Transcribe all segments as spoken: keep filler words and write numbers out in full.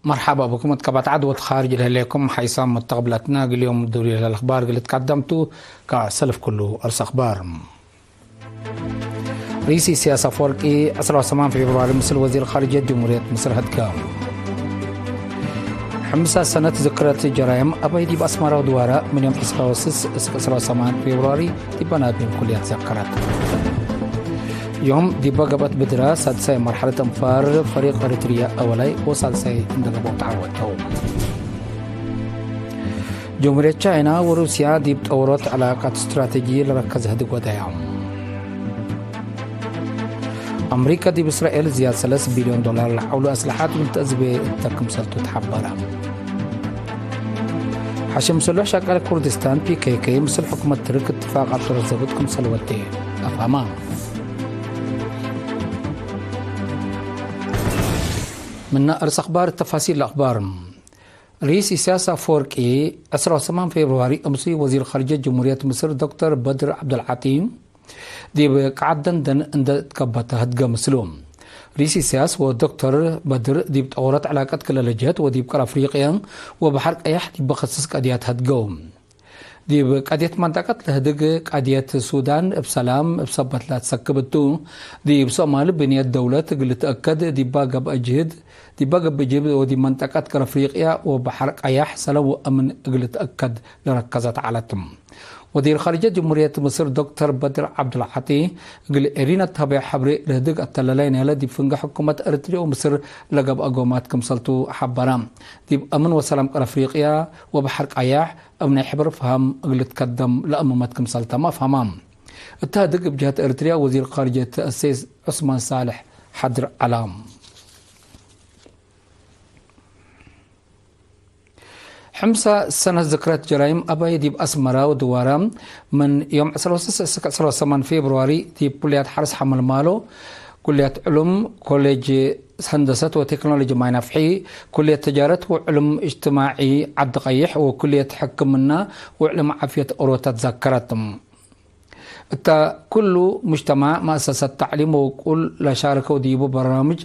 መርሐባ ብኩም እት ቀበት ዐድ ወእት ካርጅ ለህሌኩም ሓይሳም መተቅብለትነ። እግል ዮም ዱር ለለአኽባር እግል ትቀደምቱ ከሰልፍ ኩሉ አርስ አኽባር። ርኢስ ኢሳያስ አፈወርቂ ዕስራ ወሰማን ፌብርዋሪ ምስል ወዚር ካርጅየት ጀምሁርየት ምስር ሀድገ። ሕምሳ ሰነት ዝክረት ጀራይም አባይ ዲብ አስመራ ወድዋራ ምን ዮም ዕስራ ወስስ እስክ ዕስራ ወሰማን ፌብርዋሪ ዲብ በናቢን ኩልያት ዘከረት። ዮም ዲበ ገብአት ብድራ ሳድሳይ መርሐለት አንፋር ፈሪቅ ኤሪትርያ አወላይ ወሳልሳይ እንደ ገብአው ተዐወተው። ጀምሁርየት ቻይና ወሩስያ ዲብ ጠወሮት ዕላቀት ስትራቴጂ ለረከዘ ህድግ ወደያ። አምሪከ ዲብ እስራኤል ዝያድ ሰለስ ቢልዮን ዶላር ለሐውሉ አስለሐት ምን ተአዝቤ እተ ክምሰልቱ ተሐበረ። ሐሽም ሰሉሕ ሸቃል ኩርድስታን፣ ፒ ኬ ኬ፣ ምስል ሕኩመት ትርክ እትፋቅ አተረዘቡት ክምሰል ወዴ አፋማ። ምነ አርስ አኽባር ተፋሲል ለአኽባር። ርኢስ ኢሳያስ አፈወርቂ፣ ዕስራ ወሰማን ፌብርዋሪ፣ እምሱይ ወዚር ኻርጅየት ጀምሁርየት ምስር ዶክተር በድር ዐብደልዓጢ፣ ዲብ ቀዓት ደንደን እንደ ትከበተ ህድገ ምስሉ። ርኢስ ኢሳያስ ወዶክተር በድር ዲብ ጠወሮት ዕላቀት ክለ ለጀህት ወዲብ ቀር አፍሪቅየ ወበሐር ቀያሕ ዲብ በከስስ ቀድያት ህድገው። ዲብ ቀድየት መንጠቀት ለህድግ ቀድየት ሱዳን እብ ሰላም እብ ሰበት ለትሰክብ እቱ። ዲብ ሶማል ብንየት ደውለት እግል ልትአከድ ዲባ ገብአ ጅህድ፣ ዲባ ገብእ ጅህድ ወዲብ መንጠቀት ቀር አፍሪቅያ ወበሐር ቀያሕ ሰላም ወአምን እግል ልትአከድ ለረከዘት ዐለት። ወዚር ኻርጅየት ጀምሁርየት ምስር ዶክተር በድር ዐብዱልዓጢ እግል ኤሪና ተቤዕ ሐብሬ ለህድግ አተለላይ ናይለ ዲብ ፍንጌ ሕኩመት ኤሪትርያ ወምስር ለገብአ ጎማት ክምሰልቱ ሐበረ። ዲብ አምን ወሰላም ቀር አፍሪቅያ ወበሐር ቀያሕ እብ ናይ ሕብር ፈሀም እግል ልትከደም ለአምመት ክምሰልተመ አፍሀመ። እተ ህድግ እብ ጀሀት ኤሪትርያ ወዚር ኻርጅየት አሰይድ ዑስማን ሳልሕ ሐድር ዐለ። ሕምሳ ሰነት ዝክረት ጀራይም አባይ ዲብ አስመራ ወድዋራ ምን ዮም ዕስራ ወስስ እስክ ዕስራ ወሰማን ፌብርዋሪ ዲብ ኩልያት ሐርስ ሐመልማሎ፣ ኩልያት ዕሉም፣ ኮሌጅ ሀንደሰት ወቴክኖሎጂ ማይ ናፍሒ፣ ኩልየት ትጃረት ወዕሉም እጅትማዒ ዐዲ ቀይሕ ወኩልየት ሕክምና ወዕሉም ዓፍየት ኦሮታ ትዘከረት። እተ ኩሉ ሙጅተማዕ፣ መአሰሰት ተዕሊም ወውቁል ለሻረከው ዲቡ በራምጅ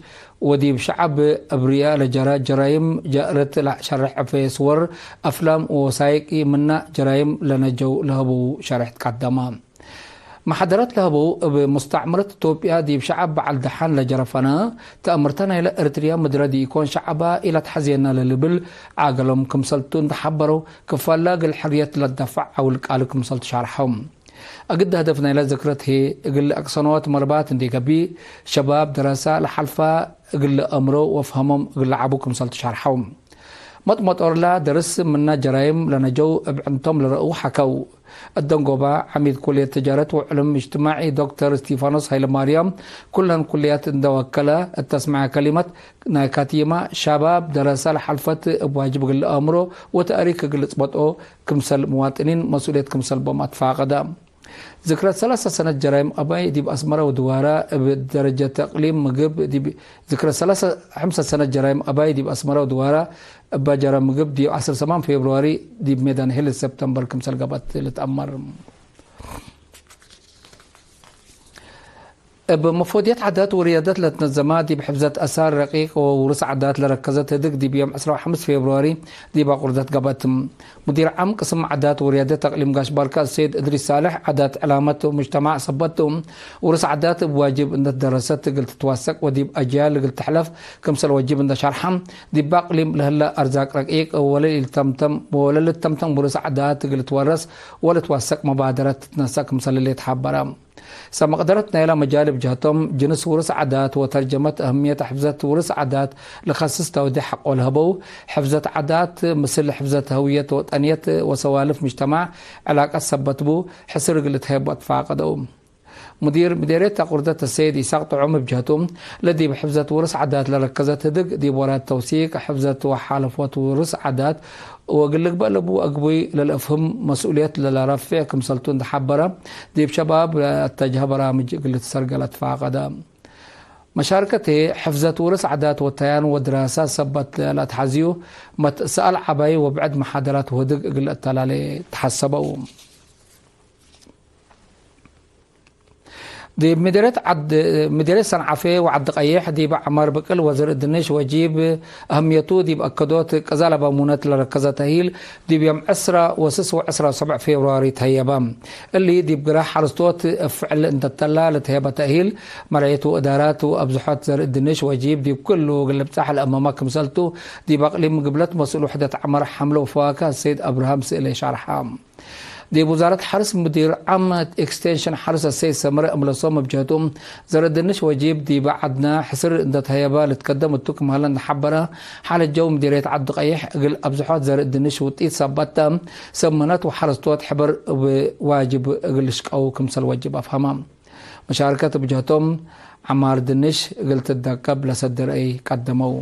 ወዲብ ሸዐብ እብርያ ለጀረ ጀራይም ጃእረት ለሸርሕ ዕፌ ስወር፣ አፍላም ወወሳይቂ ምነ ጀራይም ለነጀው ለሀበው ሸርሕ ትቀደመ። መሐደረት ለሀበው እብ ሙስተዕመረት ኢትዮጵያ ዲብ ሸዐብ በዐል ደሓን ለጀረ ፈነ፣ ተአምርተ ናይለ ኤሪትርያ ምድረ ዲኢኮን ሸዐባ ኢለትሐዜነ ለልብል ዓገሎም ክምሰልቱ እንዴ ሐበረው፣ ክፋላ እግል ሕርየት ለትደፈዕ ዐውል ቃሊ ክምሰልቱ ሻርሐው። እግል ሀደፍ ናይለ ዝክረት ህዬ እግል አቅሰኖት መርባት እንዴ ገብእ፣ ሸባብ ደረሳ ለሐልፋ እግል ለአምሮ ወፍሀሞም እግል ለዐቡ ክምሰልቱ ሻርሐው። መጥመጦርላ ደርስ ምነ ጀራይም ለነጀው እብ ዕንቶም ለረአው ሐከው። እደንጎባ፣ ዐሚድ ኩልየት ትጃረት ወዕሉም እጅትማዒ ዶክተር እስቲፋኖስ ሀይለማርያም፣ ኩለን ኩልያት እንደ ወከለ እተ አስመዐ ከሊመት ናይ ካቲማ፣ ሸባብ ደረሳ ለሐልፈት እብ ዋጅብ እግል ለአምሮ ወተእሪክ እግል ልጽበጦ ክምሰል ምዋጥኒን መስኡልየት ክምሰል ቦም አትፋቀደ። ዝክረት ሰላሰ ሰነት ጀራይም አባይ ዲብ አስመረ ወድዋረ እብ ደረጀት እቅሊም ምግብ ዲብ፣ ዝክረት ሰላሰ፣ ሕምሰ ሰነት ጀራይም አባይ ዲብ አስመረ ወድዋረ እባ ጀረ ምግብ ዲብ ዐስር ሰማን ፌብርዋሪ ዲብ ሜዳን ሄልዝ ሰብተምበር ክምሰል ገብአት ልትአመር። እብ መፎድየት ዓዳት ወርያደት ለትነዘማ ዲብ ሕፍዘት አሳር ረቂቅ ወውርስ ዓዳት ለረከዘት ህድግ ዲብ ዮም ዕስራ ወሐምስ ፌብርዋሪ ዲብ አቁርደት ገብአት። ሙዲር ዓም ቅስም ዓዳት ወርያደት አቅሊም ጋሽ ባርካ አሰይድ እድሪስ ሳልሕ፣ ዓዳት ዕላመት ሙጅተማዕ ሰበት ቱ፣ ውርስ ዓዳት እብ ዋጅብ እንደ ትደረሰት እግል ትትዋሰቅ ወዲብ አጅያል እግል ትሕለፍ ክምሰል ወጅብ እንደ ሸርሐ፣ ዲብ አቅሊም ለህለ አርዛቅ ረቂቅ ወለኢልተምተም ወለልተምተም ውርስ ዓዳት እግል ትወረስ ወልትዋሰቅ መባደረት ትትነሰእ ክምሰል ህሌት ሐበረ። ሰብ መቅደረት ናይለ መጃል እብ ጀህቶም፣ ጅንስ ውርስ ዓዳት ወተርጀመት አህምየት ሕፍዘት ውርስ ዓዳት ለከስስ ተውዴሕ ሐቆ ለሀበው፣ ሕፍዘት ዓዳት ምስል ሕፍዘት ህውየት ወጠንየት ወሰዋልፍ ሙጅተማዕ ዕላቀት ሰበት ቡ፣ ሕስር እግል ልትሀየቡ አትፋቀደው። ሙዲር ምዴርየት አቁርደት አሰይድ ኢሳቅ ጥዑም እብ ጀህቱ፣ ለዲብ ሕፍዘት ውርስ ዓዳት ለረከዘት ህድግ፣ ዲብ ወራት ተውሲቅ፣ ሕፍዘት ወሓለፎት ውርስ ዓዳት ወእግል ልግበእ ለቡ አግቡይ ለልአፍህም መስኡልየት ለለረፍዕ ክምሰልቱ እንዴ ሐበረ፣ ዲብ ሸባብ ለአተጅሀ በራምጅ እግል ልትሰርገ ለትፋቀደ። መሻርከት ህዬ፣ ሕፍዘት ውርስ ዓዳት ወተያን ወድራሳት ሰበት ለአትሐዝዩ መትሰአል ዐባይ ወብዕድ መሓደራት ወህድግ እግል ለአተላሌ ተሐሰበው። ዲብ ምዴርየት ዐድ፣ ምዴርየት ሰንዓፌ ወዐዲ ቀይሕ ዲብ ዐመር ብቅል ወዘርእ ድንሽ ወጂብ፣ አህምየቱ ዲብ አከዶት ቀዛለ ባሙነት ለረከዘ ተእሂል፣ ዲብ ዮም ዕስራ ወስስ ወዕስራ ወሰብዕ ፌብርዋሪ ተህየበ። እሊ ዲብ ግራህ ሐረስቶት እብ ፍዕል እንተተላ ለተህየበ ተእሂል፣ መርዔት ወእዳራት ወአብዝሖት ዘርእ ድንሽ ወጂብ ዲብ ክሉ እግል ልብጻሕ ለአመመ ክምሰልቱ፣ ዲብ አቅሊም ግብለት መስኡል ውሕደት ዐመር ሐምለ ወፈዋክህ አሰይድ አብርሃም ስእሌ ሸርሐ። ዲብ ውዛረት ሐርስ ሙዲር ዓም ኤክስቴንሽን ሐርስ አሰይድ ሰመረ እምለሶም እብ ጀህቱ፣ ዘርእ ድንሽ ወጂብ ዲበ ዐድነ ሕስር እንደ ተህየበ ልትከደም እቱ ክም ሀለ እንደ ሐበረ፣ ሓለት ጀው ምዲርየት ዐዲ ቀይሕ እግል አብዝሖት ዘርእ ድንሽ ውጢት ሰበት ተ፣ ሰመነት ወሐረስቶት ሕበር እብ ዋጅብ እግል ልሽቀው ክምሰል ወጅብ አፍሀመ። መሻርከት እብ ጀህቶም፣ ዐማር ድንሽ እግል ትደቀብ ለሰደርአይ ቀደመው።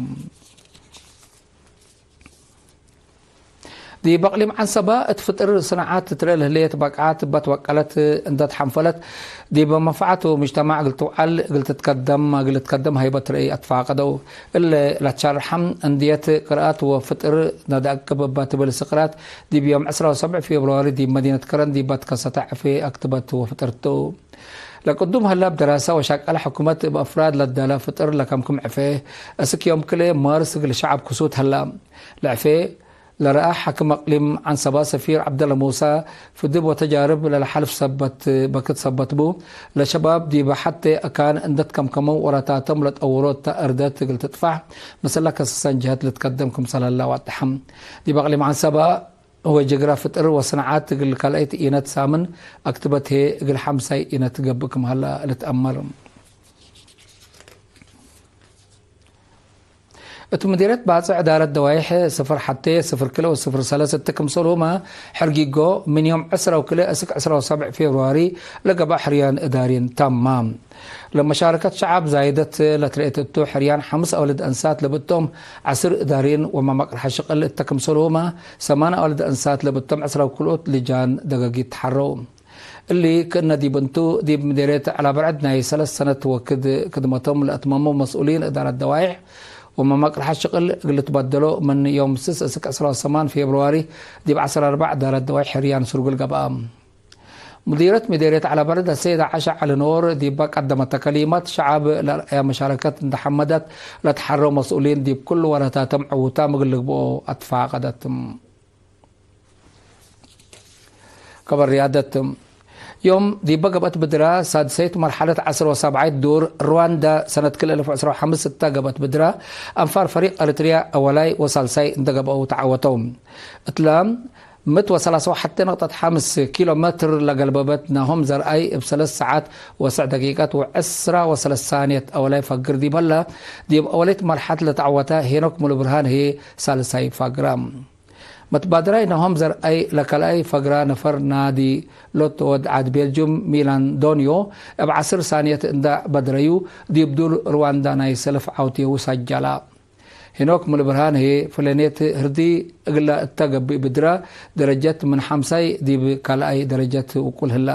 ዲብ አቅሊም ዐንሰበ እት ፍጥር ስንዓት ትትረኤ ለህሌት በቅዓት እበ ትበቀለት እንደ ተሐንፈለት፣ ዲብ መንፈዐት ሙጅተማዕ እግል ትውዐል እግል ትትከደም፣ እግል ልትከደም ሀይበት ረአይ አትፋቀደው። እለ ለትሸርሐም እንድየት ቅርአት ወፍጥር ነደአቅብ እበ ትብል ስቅራት፣ ዲብ ዮም ዕስራ ወሰብዕ ፌብርዋሪ ዲብ መዲነት ከረን ዲበ ትከሰተ ዕፌ አክትበት ወፍጥር ቱ። ለቅዱም ሀለ እብ ደራሰ ወሻቀለ ሕኩመት እብ አፍራድ ለዳለ ፍጥር ለከምክም ዕፌ፣ እስክ ዮም ክልኤ ማርስ እግል ሸዐብ ክሱት ሀላ። ለዕፌ ለረአ ሓክም አቅሊም ዐንሰበ ሰፊር ዐብደለ ሙሰ፣ ፍድብ ወተጃርብ ለለሐልፍ ሰበት በክት ሰበት ቡ፣ ለሸባብ ዲበ ሐቴ አካን እንደ ትከምከመው ወረታቶም ለጠውሮ እተ እርደት እግል ትጥፋሕ፣ ምስለ ከሰሰን ጀሀት ልትከደም ክምሰል ሀለ አዋድሐ። ዲብ አቅሊም ዐንሰበ፣ ወጅግረ ፍጥር ወሰንዓት እግል ካልአይት ኢነት ሳምን አክትበት ህዬ እግል ሐምሳይ ኢነት ገብእ ክም ሀለ ልትአመር። እት ምዲርየት ባጽዕ እዳረት ደዋይሕ ስፍር ሐቴ፣ ስፍር ክልኤ ወስፍር ሰለስ እት ክምሰልሁመ፣ ሕርጊጎ ምን ዮም ዕስራ ወክልኤ እስክ ዕስራ ወሰብዕ ፌብርዋሪ ለገብአ ሕርያን እዳሪን ታማ። ለመሻረከት ሸዐብ ዛይደት ለትረኤት እቱ፣ ሕርያን ሐምስ አውልድ አንሳት ለብቶም ዐስር እዳሪን ወመማቅርሐ ሽቅል እተ ክምሰልሁመ፣ ሰማን አውልድ አንሳት ለብቶም ዐስራ ወክልኦት ልጃን ደገጊት ተሐረው። እሊ ክእነ ዲብ እንቱ፣ ዲብ ምዴርየት ዐላበርዐድ ናይ ሰለስ ሰነት ወክድ ክድመቶም ለአትመመው መስኡሊን እዳረት ደዋይሕ ወመማቅርሐ ሽቅል እግል ልትበደሎ፣ ምን ዮም ስስ እስክ ዕስራ ወሰማን ፌብርዋሪ ዲብ ዐስር አርበዕ እዳረት ደዋይሕ ሕርያን ሱርጉል ገብአ። ሙዲረት ምዴርየት ዐላበርዐድ አሰይድ ዐሸ ዐሊ ኖር ዲበ ቀደመተ ከሊመት፣ ሸዐብ ለአርአየ መሻረከት እንደ ሐመደት፣ ለተሐረው መስኡሊን ዲብ ኩሉ ወረታቶም ዕዉታም እግል ልግብኦ አትፋቀደት። ከበር ርያደት። ዮም ዲበ ገብአት ብድራ ሳድሰይት መርሐለት ዐስር ወሳብዓይት ዱር ሩዋንዳ ሰነት ክል አልፍ ወዕስራ ወሐምስ እተ ገብአት ብድራ፣ አንፋር ፈሪቅ ኤሪትርያ አወላይ ወሳልሳይ እንደ ገብአው ተዓወተው። እትላ ምት ወሰላሳ ወሐቴ ነቅጠት ሐምስ ኪሎ ሜትር ለገልበበት ናሆም ዘርአይ፣ እብ ሰለስ ሰዓት ወሰዕ ደቂቀት ወዕስራ ወሰለስ ሳንየት አወላይ ፈግር ዲብ ሀላ፣ ዲብ አወላይት መርሐለት ለተዐወተ ሄኖክ ሙሉብርሃን ህዬ ሳልሳይ ፈግረ። መትባደራይ ናሆም ዘርአይ ለከልአይ ፈግራ ነፈር ናዲ ሎቶ ወድ ዐድ ቤልጁም ሚላን ዶንዮ እብ ዐስር ሳንየት እንዳ በድረዩ፣ ዲብ ዱር ሩዋንዳ ናይ ሰልፍ ዐውቴሁ ሰጀላ። ሄኖክ ሙሉብርሃን ህዬ ፍለኔት ህርዲ እግለ እተ ገብእ ብድራ ደረጀት ምን ሐምሳይ ዲብ ካልኣይ ደረጀት ውቁል ህላ።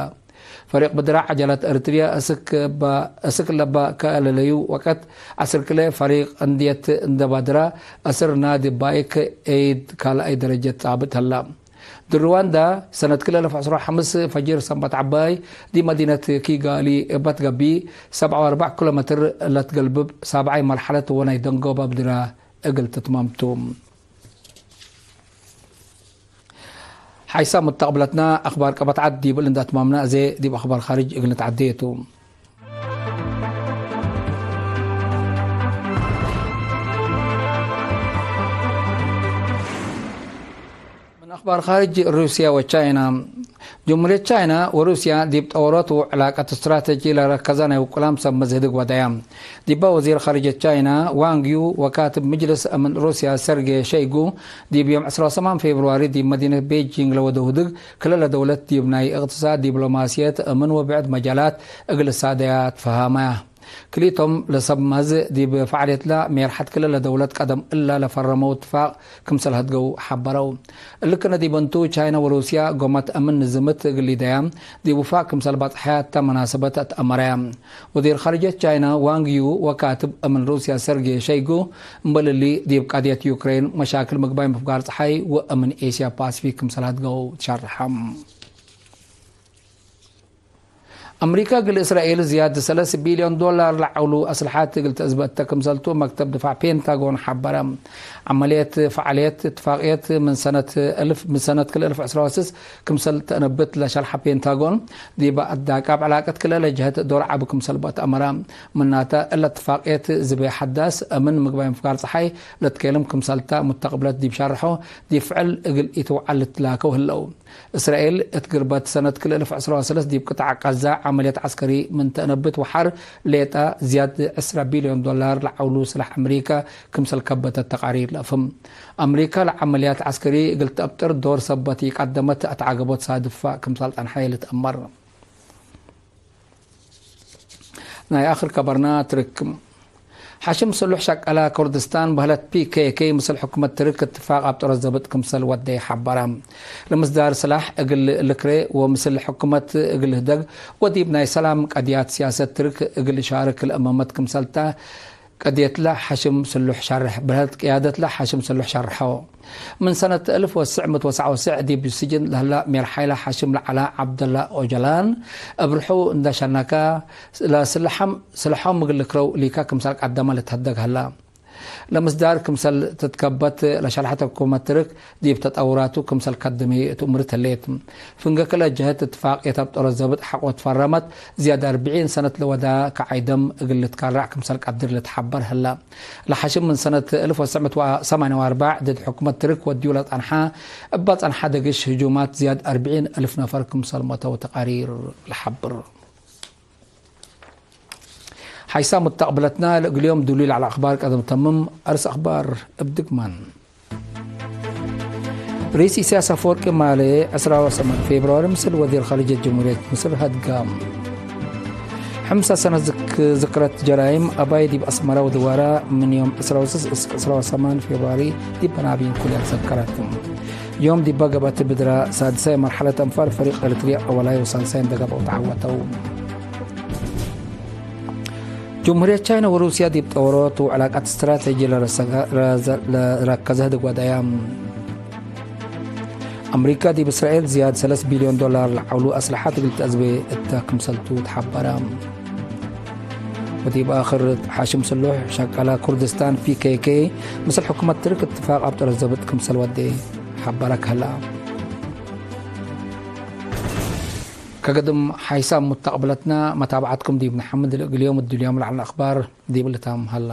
ፈሪቅ ብድራ ዐጀለት ኤሪትርያ እስክ እበ፣ እስክ ለበ ከአለለዩ ወቀት ዐስር ክለ ፈሪቅ እንድየት እንደ ባድራ፣ ዐስር ናዲ ባይክ ኤይድ ካልኣይ ደረጀት ጻብጥ ህላ። ድር ሩዋንዳ፣ ሰነት ክልኤ አልፍ ወዐስራ ወሐምስ ፈጅር ሰንበት ዐባይ፣ ዲብ መዲነት ኪጋሊ እበ ትገቢ፣ ሰብዓ ወአርበዕ ኪሎ ሜትር ለትገልብብ ሳብዓይ መርሐለት ወናይ ደንጎባ ብድራ እግል ትትመም ቱ። ሓይሳ ሙተቅብለትና አክባር ቀበት ዐድ ዲብ እንደ አትማምና፣ አዜ ዲብ አክባር ካርጅ እግል ንትዓዴ ቱ። ምን አክባር ካርጅ፣ ሩስያ ወቻይና። ጅምሁርየት ቻይና ወሩስያ ዲብ ጠወሮት ወዕላቀት ስትራተጂ ለረከዘ ናይ ውቁላም ሰብ መዝህድግ ወደያ። ዲበ ወዚር ካርጅየት ቻይና ዋንግ ዩ ወካትብ ምጅልስ አምን ሩስያ ሰርጌ ሸይጉ ዲብ ዮም ዕስራ ወሰማን ፌብርዋሪ ዲብ መዲነት ቤጂንግ ለወደው ህድግ፣ ክለ ለደውለት ዲብ ናይ እቅትሳድ፣ ዲብሎማስየት፣ አምን ወብዕድ መጃላት እግል ሳደያ ትፈሃመያ። ክልኢቶም ለሰብ መዝ ዲብ ፈዓልየትላ ሜርሐት ክለ ለደውለት ቀደም እላ ለፈረመው እትፋቅ ክምሰል ሀድገው ሐበረው። እሊ ክነ ዲብ እንቱ፣ ቻይና ወሩስያ ጎመት አምን ንዝምት እግል ሊደያ ዲብ ውፋቅ ክምሰል ባጽሐያ እተ መናሰበት አትአመረያ። ወዚር ካርጅየት ቻይና ዋንግ ዩ ወካትብ አምን ሩስያ ሰርጌ ሸይጉ እምበል እሊ ዲብ ቀድየት ዩክሬን፣ መሻክል ምግባይ ምፍጋር ጸሓይ ወአምን ኤስያ ፓሲፊክ ክምሰል ሀድገው ትሸርሐ። አምሪከ እግል እስራኤል ዝያድ ሰለስ ቢልዮን ዶላር ለዐውሉ አስልሐት እግል ተአዝበ እተ ክምሰልቱ መክተብ ድፋዕ ፔንታጎን ሐበረ። ዐመልየት ፈዓልየት እትፋቅየት ምን ሰነት እልፍ፣ ምን ሰነት ክልኤ እልፍ ዕስራ ወስስ ክምሰል ተአነብት ለሸርሐ ፔንታጎን፣ ዲበ አዳቃብ ዕላቀት ክልኤ ለጀሀት ዶር ዐቢ ክምሰል በአትአመረ። ምናተ፣ እለ እትፋቅየት ዝቤ ሐዳስ አምን ምግባይ ምፍጋር ጸሓይ ለትኬልም ክምሰልታ ሙተቅብለት ዲብ ሸርሖ፣ ዲብ ፍዕል እግል ኢትውዓል ልትላከው ህለው። እስራኤል እት ግርበት ሰነት ክልኤ እልፍ ዕስራ ወሰለስ ዲብ ቅጣዕ ቀዛ ዐመልያት ዐስከሪ ምን ተአነብት ወሐር ሌጠ ዝያድ ዕስራ ቢልዮን ዶላር ለዐውሉ ስላሕ አምሪከ ክምሰል ከበተት ተቃሪር ለአፍህም። አምሪከ ለዐመልያት ዐስከሪ እግል ተአብጥር ዶር ሰበት ኢቀደመት አትዓገቦት ሳድፋ ክምሰል ጸንሐየ ልትአመር። ናይ አክር ከበርና ትርክ። ሐሽም ስሉሕ ሸቀላ ኩርድስታን በህለት ፒ ኬ ኬ ምስል ሕኩመት ትርክ እትፋቅ አብጠሮት ዘብጥ ክምሰል ወዴ ሐበረ። ለምስዳር ስላሕ እግል ልክሬ ወምስል ሕኩመት እግል ህደግ ወዲብ ናይ ሰላም ቀድያት ሲያሰት ትርክ እግል ሻርክ ለአመመት ክምሰልታ ቀድየትለ ሐሽም ስሉሕ ሸርሕ። በህለት ቅያደትለ ሐሽም ስሉሕ ሸርሐው። ምን ሰነት እልፍ ወትስዕ ምእት ወትስዕ ወትስዕ ዲብ ስጅን ለህላ ሜርሓይለ ሐሽም ለዐለ ዐብደላ ኦጀላን፣ እብ ርሑ እንደ ሸነከ፣ ለስልሐም፣ ስልሖም እግል ልክረው ሊከ ክምሰል ቀደመ ልትሀደግ ሀላ። ለምስዳር ክምሰል ትትከበት ለሸርሐት ሕኩመት ትርክ ዲብ ተጠውራቱ ክምሰል ከድሚ እት እምርት ህሌት። ፍንገ ክለ ጀህት እትፋቅየት አብጠሮት ዘብጥ ሐቆ ትፈረመት፣ ዝያድ አርብዒን ሰነት ለወዳ ከዓይ ደም እግል ልትካራዕ ክምሰል ቀድር ልትሐበር ህላ። ለሐሽም ምን ሰነት እልፍ ወትስዕ ምእት ወሰማንያ ወአርበዕ ድድ ሕኩመት ትርክ ወድዩ ለጸንሐ፣ እበ ጸንሐ ደግሽ ህጁማት ዝያድ አርብዒን እልፍ ነፈር ክምሰል ሞተው ተቃሪር ለሐብር። ሐይሳም ሙተቅብለትና ለእግልዮም ዱሉይ ለዐለ አክባር ቀደም ተምም። አርስ አክባር እብ ድግማን። ርኢስ ኢሳያስ አፈወርቂ ማሌ ዕስራ ወሰማን ፌብርዋሪ ምስል ወዚር ኻርጅየት ጀምሁርየት ምስር ሀድጋም። ሕምሳ ሰነት ዝክ-፣ ዝክረት ጀራይም አባይ ዲብ አስመረ ወድዋራ ምን ዮም ዕስራ ወስስ እስክ ዕስራ ወሰማን ፌብርዋሪ ዲብ በናቢን ኩልያት ዘከረት። ዮም ዲባ ገብአት ብድራ ሳድሳይ መርሐለት አንፋል ፈሪቅ ኤሪትርያ አወላይ ወሳልሳይ እንደ ገብአው ተዐወተው። ጀምሁርየት ቻይና ወሩስያ ዲብ ጠወሮት ወዕላቀት ስትራቴጂ ለረሰገ-፣ ለረከዘ ህድግ ወደያም። አምሪካ ዲብ እስራኤል ዝያድ ሰለስ ቢልዮን ዶላር ለዐውሉ አስለሐት እግል ተአዝቤ እተ ክምሰልቱ ተሐበረ። ወዲብ አክር፣ ሐሽም ስሉሕ ሸቀለ ኩርድስታን ፒ ኬ ኬ ምስል ሕኩመት ትርክ እትፋቅ አብጠረ ዘብጥ ክምሰል ወዴ ሐበረ ከህላ። ከገድም ሐይሳም ሙተቅብለትና መታብዐትኩም ዲብ ነሐምድ። ለእግል ዮም እድልዮም ለዐለ አክባር ዲብ ልታም ሀላ።